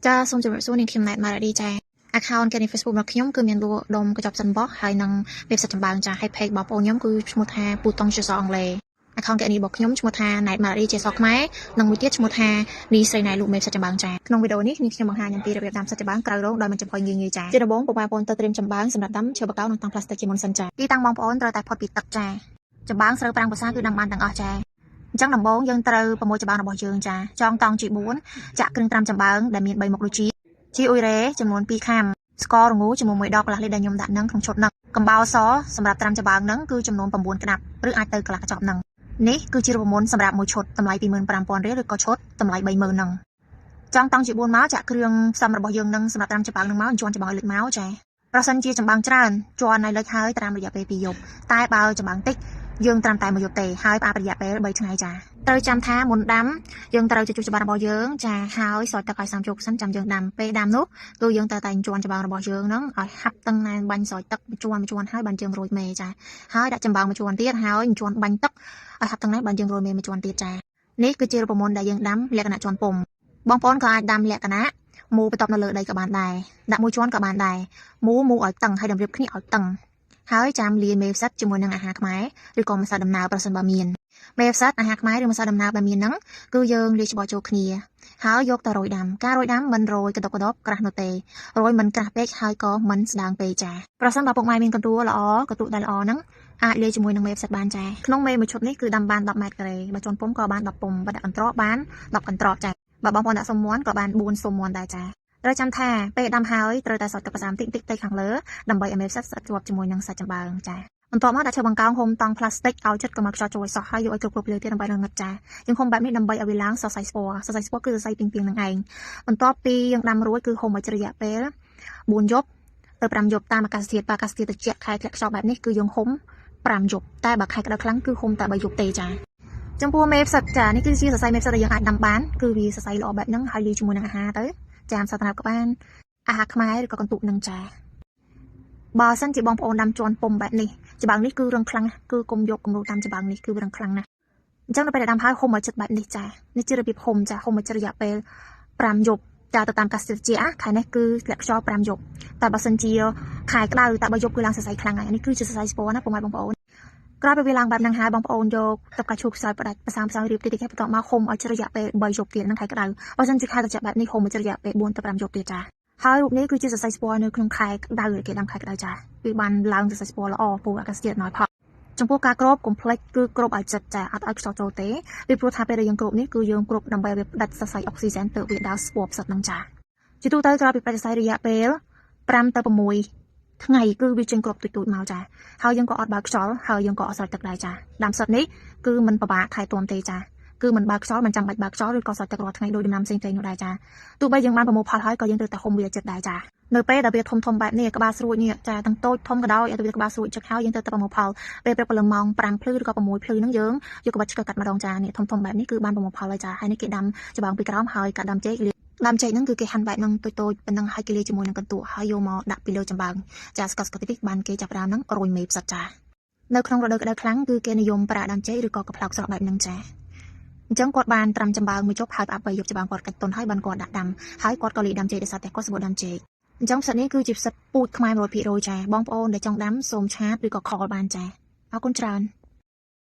ចាសូមជម្រាបសួរនាងខ្ញុំណែតម៉ារ៉ាឌីចា account គេใน Facebook របស់ខ្ញុំគឺមានលក់ដុំកញ្ចប់សិនបោះហើយនិង website ចម្បាំងចាហើយ page របស់បងប្អូនខ្ញុំគឺឈ្មោះថាពូតុងជាសអង់គ្លេស account គេនេះរបស់ខ្ញុំឈ្មោះថាណែតម៉ារ៉ាឌីជាសខ្មែរនិងមួយទៀតឈ្មោះថានីស្រីណែលក់ website ចម្បាំងចាក្នុងវីដេអូនេះនាងខ្ញុំបង្ហាញអំពីរបៀបដាំផ្សិតចម្បាំងក្រៅរោងដោយមិនចំហុយងាយៗចាជាដំបូងបងប្អូនទៅត្រៀមចម្បាំងសម្រាប់ដាំឈើបកោនិងតង់ផ្លាស្ទិកជាមុនសិនចាទីតាំងបងប្អូនត្រូវតែផុតពីទឹកចាចម្បាំងស្រូវប្រាំងភាសាគឺដាំបានទាំងអស់ចាអញ្ចឹងដំបូងយើងត្រូវប្រមូលចម្បាំងរបស់យើងចាចងតង់ជា4ចាក់គ្រឿងត្រាំចម្បាំងដែលមាន3មុខដូចជាជីអ៊ុយរ៉េចំនួន2ខាំស្កររងូចំនួន1ដបកន្លះលីត្រដែលខ្ញុំដាក់នឹងក្នុងឈុតនឹងកំបោរសសម្រាប់ត្រាំចម្បាំងនឹងគឺចំនួន9ក្តាប់ឬអាចទៅកន្លះកញ្ចប់នឹងនេះគឺជារូបមន្តសម្រាប់មួយឈុតតម្លៃ25,000រៀលឬក៏ឈុតតម្លៃ30,000នឹងចង់តង់ជា4មកចាក់គ្រឿងផ្សំរបស់យើងនឹងសម្រាប់ត្រាំចម្បាំងនឹងមកជន់ចម្បាំងឲ្យលិចមកចាប្រសិនជាចម្បាំងច្រើនជន់ឲ្យលិចហើយត្រាំរយៈពេល2យប់តែបើចម្បាំងតិចយើងត្រាំតែមួយយប់ទេហើយផ្អាករយៈពេល3ថ្ងៃចាត្រូវចាំថាមុនដាំយើងត្រូវជជុះច្បាំងរបស់យើងចាហើយស្រោចទឹកឲ្យសាំជោគសិនចាំយើងដាំពេលដាំនោះគឺយើងត្រូវតែជន់ច្បាំងរបស់យើងហ្នឹងឲ្យហាប់តឹងណែនបាញ់ស្រោចទឹកមួយជាន់មួយជាន់ហើយបានយើងរោយមេចាហើយដាក់ចម្បាំងមួយជាន់ទៀតហើយជន់បាញ់ទឹកឲ្យហាប់តឹងណែនបានយើងរោយមេមួយជាន់ទៀតចានេះគឺជារូបមន្តដែលយើងដាំលក្ខណៈជាន់ពុំបងប្អូនក៏អាចដាំលក្ខណៈមូបន្ទាប់នៅលើដីក៏បានដែរដាក់មួយជាន់ក៏បានដែរមូមូឲ្យតឹងហើយតម្រៀបគ្នាឲ្យតឹងហើយចាំលាយមេផ្សិតជាមួយនឹងអាហារខ្មែរឬក៏ម្សៅដំណើបប្រសិនបើមានមេផ្សិតអាហារខ្មែរឬម្សៅដំណើបដែលមានហ្នឹងគឺយើងលាយច្បល់ចូលគ្នាហើយយកទៅរោយដាំការរោយដាំមិនរោយកដុកកដបក្រាស់នោះទេរោយមិនក្រាស់ពេកហើយក៏មិនស្ដើងពេកចាប្រសិនបើពុកម៉ែមានកន្ទួលល្អកន្ទូដែលល្អហ្នឹងអាចលាយជាមួយនឹងមេផ្សិតបានចាក្នុងមេមួយឈុតនេះគឺដាំបាន10ម៉ែត្រការ៉េបើជន់ពុំក៏បាន10ពុំបើដាក់កន្ត្រកបាន10កន្ត្រកចាបើបងប្អូនដាក់សុំមាន់ក៏បាន4សុំមាន់ដែរចាត្រូវចាំថាពេលដាំហើយត្រូវតែស្រោចទឹកប្រសាមតិចតិចទៅខាងលើដើម្បីឲ្យមេផ្សិតស្អិតជាប់ជាមួយនឹងសាច់ចំបើងចាបន្ទាប់មកដាក់ឈើបង្កោងហុំតង់ផ្លាស្ទិកឲ្យចិត្តកុំឲ្យខ្យល់ចូលឲ្យសោះហើយយកឲ្យគ្រប់គ្រប់លើទៀតដើម្បីរងឹតចាយើងហុំបែបនេះដើម្បីឲ្យវាឡើងសរសៃស្ពណ៌សរសៃស្ពណ៌គឺសរសៃពីងពីងនឹងឯងបន្ទាប់ពីយើងដាំរួចគឺហុំឲ្យរយៈពេល4យប់ទៅ5យប់តាមអាកាសធាតុបើអាកាសធាតុត្រជាក់ខែធ្លាក់ខ្យល់បែបនេះគឺយើងហុំ5យប់តែបើខែក្តៅខ្លាំងគឺហុំតែ3យប់ទេចាចំពោះមេផ្សិតចានេះគឺជាសរសៃមេផ្សិតដែលយើងអាចដាំបានគឺវាសរសៃល្អបែបហ្នឹងហើយលាយជាមួយនឹងអាហារទៅចាមសត្វត្នោតក៏បានអាហារខ្មែរឬក៏កន្ទុកនឹងចាបើសិនជាបងប្អូនដាំជន់ពុំបែបនេះច្បាំងនេះគឺរឹងខ្លាំងណាស់គឺកុំយកគំរូតាមច្បាំងនេះគឺវារឹងខ្លាំងណាស់អញ្ចឹងដល់ពេលដែលដាំហើយហុំឲ្យចិត្តបែបនេះចានេះជារបៀបហុំចាហុំឲ្យចិត្តរយៈពេល5យប់ចាទៅតាមកាសធាតុជាខែនេះគឺធ្លាក់ខ្យល់5យប់តែបើសិនជាខែក្តៅតែ3យប់គឺឡើងសរសៃខ្លាំងហើយនេះគឺជាសរសៃស្ពណាពុកម៉ែបងប្អូនក្រោយពេលវាឡើងបែបហ្នឹងហើយបងប្អូនយកទឹកផ្កាឈូកខ្សោយផ្ដាច់ផ្សាំផ្សាយរៀបតិចតិចហើយបន្ទាប់មកហុំឲ្យជ្ររយៈពេល3យប់ទៀតហ្នឹងខែក្តៅបើសិនជាខែត្រជាក់បែបនេះហុំឲ្យជ្ររយៈពេល4ទៅ5យប់ទៀតចាហើយរូបនេះគឺជាសរសៃស្ពនៅក្នុងខែក្តៅគេដាំខែក្តៅចាវាបានឡើងសរសៃស្ពល្អពូអាកាសធាតុណយផលចំពោះការគ្របកុំភ្លេចគឺគ្របឲ្យចិត្តចាអត់ឲ្យខ្យល់ចូលទេពីព្រោះថាពេលដែលយើងគ្របនេះគឺយើងគ្របដើម្បីឲ្យវាផ្ដាច់សរសៃអុកស៊ីសែនទៅវាដើរស្ពផ្សិតហ្នឹងចាជាទូទៅក្រោយពីផ្ដាច់សរសៃរយៈពេល5ទៅ6ថ្ងៃគឺវាចេញគ្រាប់ទូចៗមកចាហើយយើងក៏អត់បើកខ្យល់ហើយយើងក៏អត់ស្រោចទឹកដែរចាដាំផ្សិតនេះគឺមិនពិបាកថែទាំទេចាគឺមិនបើកខ្យល់មិនចាំបាច់បើកខ្យល់ឬក៏ស្រោចទឹករាល់ថ្ងៃដោយដំណាំផ្សេងៗនោះដែរចាទោះបីយើងបានប្រមូលផលហើយក៏យើងត្រូវតែហុំវាចិត្តដែរចានៅពេលដែលវាធំធំបែបនេះក្បាលស្រួចនេះចាទាំងតូចធំក៏ដោយឲ្យវាក្បាលស្រួចចិត្តហើយយើងត្រូវតែប្រមូលផលពេលព្រឹកព្រលឹមម៉ោង5ភ្លឺឬក៏6ភ្លឺហ្នឹងយើងយកក្បាច់ឆ្កឹះកាត់ម្ដងចានេះធំធំបែបនេះគឺបានប្រមូលផលហើយចាហើយនេះគេដាំច្បងពីក្រោមហើយកាត់ដាំចេកដើមចេកហ្នឹងគឺគេហាន់បែបហ្នឹងតូចៗប៉ុណ្ណឹងហើយគេលាយជាមួយនឹងកន្ទក់ហើយយកមកដាក់ពីលើចំបើងចាស្កតស្កតតិចបានគេចាប់ដើមហ្នឹងរោយមេផ្សិតចានៅក្នុងរដូវក្តៅខ្លាំងគឺគេនិយមប្រើដើមចេកឬក៏កប្លោកស្រស់បែបហ្នឹងចាអញ្ចឹងគាត់បានត្រាំចំបើងមួយជប់ហើយផ្អាប់បីយកចំបើងគាត់កាច់តុនហើយបានគាត់ដាក់ដាំហើយគាត់ក៏លាយដើមចេកដោយសារតែគាត់សម្បូរដើមចេកអញ្ចឹងផ្សិតនេះគឺជាផ្សិតពូជខ្មែរ100%ចាបងប្អូនដែលចង់ដាំសូម chat ឬក៏ call បានចាអរគុណច្រើន។